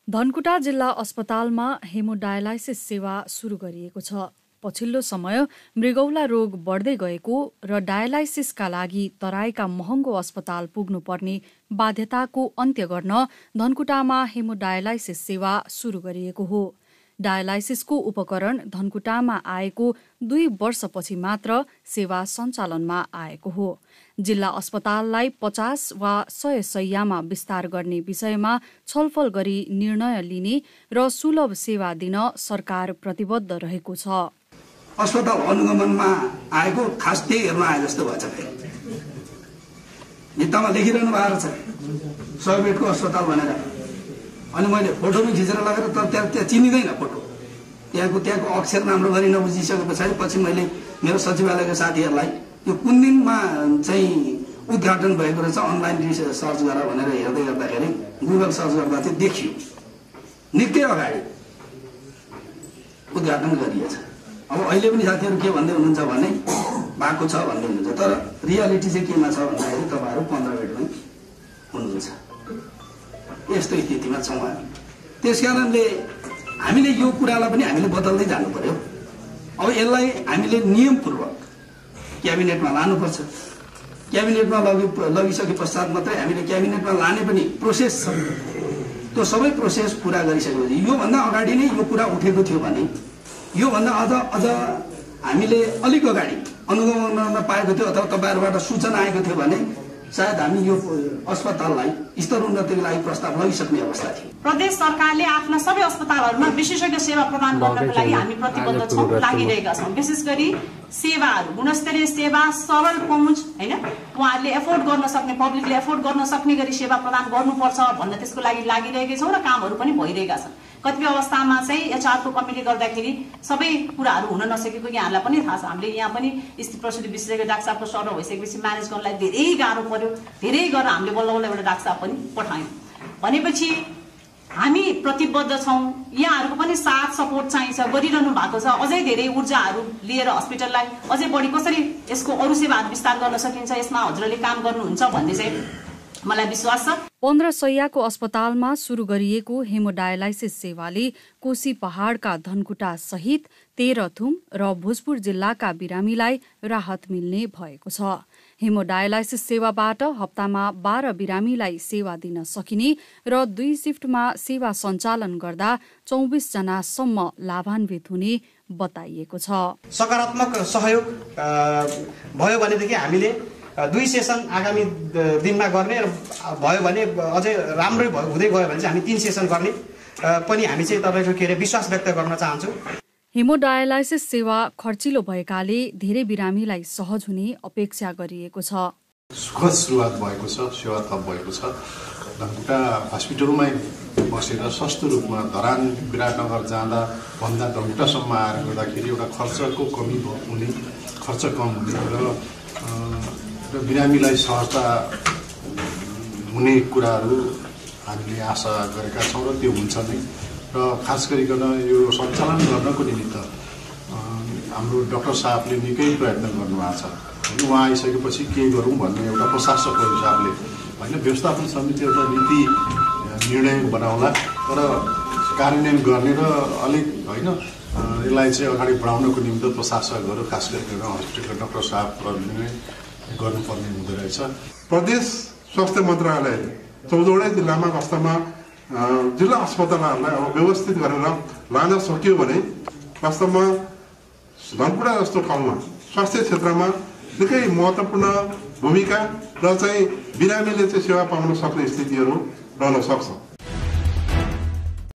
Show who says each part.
Speaker 1: धनकुटा जिल्ला अस्पतालमा हेमोडायलाइसिस सेवा सुरु गरिएको छ। पछिल्लो समय मृगौला रोग बढ्दै गएको र डायलाइसिसका लागि तराईका महँगो अस्पताल पुग्नुपर्ने बाध्यताको अन्त्य गर्न धनकुटामा हेमोडायलाइसिस सेवा सुरु गरिएको हो। डायलाइसिसको उपकरण धनकुटामा आएको 2 वर्षपछि मात्र सेवा सञ्चालनमा आएको हो। जिल्ला अस्पताललाई 50 वा 100 शय्यामा विस्तार गर्ने विषयमा छलफल गरी निर्णय लिने र सुलभ सेवा दिन सरकार प्रतिबद्ध रहेको छ।
Speaker 2: अस्पताल अनुगमनमा आएको खास त्यही हेर्न आए जस्तो भएछ। भित्तामा लेखिरहनु भएको छ 100 बेडको अस्पताल भनेर। अनि मैले फोटो पनि खिचेर लगेर तर त्यहाँ चिनिँदैन फोटो। त्यहाँको अक्षर राम्रो गरी नबुझिसके पछाडि पछि मैले मेरो सचिवालयका साथीहरूलाई यो कुन दिनमा चाहिँ उद्घाटन भएको रहेछ अनलाइन सर्च गरेर भनेर हेर्दै गर्दाखेरि गुगल सर्च गर्दा चाहिँ देखियो निकै अगाडि उद्घाटन गरिएछ। अब अहिले पनि साथीहरू के भन्दै हुनुहुन्छ भने भएको छ भन्दै हुनुहुन्छ, तर रियालिटी चाहिँ केमा छ भन्दाखेरि तपाईँहरू 15 बेडमै हुनुहुन्छ। यस्तो स्थितिमा छौँ हामी। त्यसकारणले हामीले यो कुरालाई पनि हामीले बदल्दै जानु पर्यो। अब यसलाई हामीले नियमपूर्वक क्याबिनेटमा लानुपर्छ। क्याबिनेटमा लगिसके पश्चात मात्रै हामीले क्याबिनेटमा लाने पनि प्रोसेस छ। त्यो सबै प्रोसेस पुरा गरिसकेपछि योभन्दा अगाडि नै यो कुरा उठेको थियो भने योभन्दा अझ हामीले अलिक अगाडि अनुगमनमा पाएको थियो अथवा तपाईँहरूबाट सूचना आएको थियो भने सायद हामी यो अस्पताललाई स्तर उन्नतिको लागि प्रस्ताव लगिसक्ने अवस्था थियो।
Speaker 3: प्रदेश सरकारले आफ्ना सबै अस्पतालहरूमा विशेषज्ञ सेवा प्रदान गर्नको लागि हामी प्रतिबद्ध छौँ, लागिरहेका छौँ। विशेष गरी सेवाहरू गुणस्तरीय सेवा, सरल पहुँच, हैन, उहाँहरूले एफोर्ड गर्न सक्ने, पब्लिकले एफोर्ड गर्न सक्ने गरी सेवा प्रदान गर्नुपर्छ भनेर त्यसको लागि लागिरहेका छौँ र कामहरू पनि भइरहेका छन्। कतिपय अवस्थामा चाहिँ एचआरको कमिटीले गर्दाखेरि सबै कुराहरू हुन नसकेको यहाँहरूलाई पनि थाहा छ। हामीले यहाँ पनि स्थित प्रसुति विशेषज्ञ डाक्टर साहबको सर्भर भइसकेपछि म्यानेज गर्नलाई धेरै गाह्रो पर्यो। धेरै गरेर हामीले बल्ल बल्ल एउटा डाक्टर साहब पनि पठायौँ। भनेपछि हामी प्रतिबद्ध छौँ। यहाँहरूको पनि साथ सपोर्ट चाहिन्छ, गरिरहनु भएको छ। अझै धेरै ऊर्जाहरू लिएर हस्पिटललाई अझै बढी कसरी यसको अरू सेवाहरू विस्तार गर्न सकिन्छ यसमा हजुरले काम गर्नुहुन्छ भन्ने चाहिँ मलाई विश्वास छ।
Speaker 1: 15 शय्याको अस्पतालमा सुरु गरिएको हेमोडायलाइसिस सेवाले कोशी पहाडका धनकुटा सहित तेह्रथुम र भोजपुर जिल्लाका बिरामीलाई राहत मिल्ने भएको छ। हेमोडायलाइसिस सेवाबाट हप्तामा 12 बिरामीलाई सेवा दिन सकिने र 2 शिफ्टमा सेवा सञ्चालन गर्दा 24 जनासम्म लाभान्वित हुने बताइएको छ।
Speaker 4: सकारात्मक सहयोग भयो भनेदेखि हामीले 2 सेसन आगामी दिनमा गर्ने र भयो भने अझै राम्रै हुँदै गयो भने चाहिँ हामी 3 सेसन गर्ने पनि हामी चाहिँ तपाईँको विश्वास व्यक्त गर्न चाहन्छु।
Speaker 1: हेमोडायलाइसिस सेवा खर्चिलो भएकाले धेरै बिरामीलाई सहज हुने अपेक्षा गरिएको छ।
Speaker 5: सुखद सुरुवात भएको छ, सेवा थप भएको छ। धनकुटा हस्पिटलमै बसेर सस्तो रूपमा धरान विराटनगर जाँदा भन्दा धनकुटासम्म आएर गर्दाखेरि एउटा खर्चको कमी हुने, खर्च कम हुने र बिरामीलाई सहजता हुने कुराहरू हामीले आशा गरेका छौँ र त्यो हुन्छ नै। र खास गरिकन यो सञ्चालन गर्नको निमित्त हाम्रो डाक्टर साहबले निकै प्रयत्न गर्नुभएको छ। उहाँ आइसकेपछि के गरौँ भन्ने एउटा प्रशासकको हिसाबले होइन व्यवस्थापन समिति एउटा नीति निर्णय बनाउला तर कार्यान्वयन गर्ने र अलिक होइन यसलाई चाहिँ अगाडि बढाउनको निमित्त प्रशासकहरू खास गरिकन हस्पिटलका डाक्टर साहबहरूले गर्नुपर्ने हुँदो रहेछ।
Speaker 6: प्रदेश स्वास्थ्य मन्त्रालयले 14वटै जिल्लामा वास्तवमा जिल्ला अस्पतालहरूलाई अब व्यवस्थित गरेर लान सक्यो भने वास्तवमा धनकुटा जस्तो ठाउँमा स्वास्थ्य क्षेत्रमा निकै महत्त्वपूर्ण भूमिका र चाहिँ बिरामीले चाहिँ सेवा पाउन सक्ने स्थितिहरू रहन सक्छ।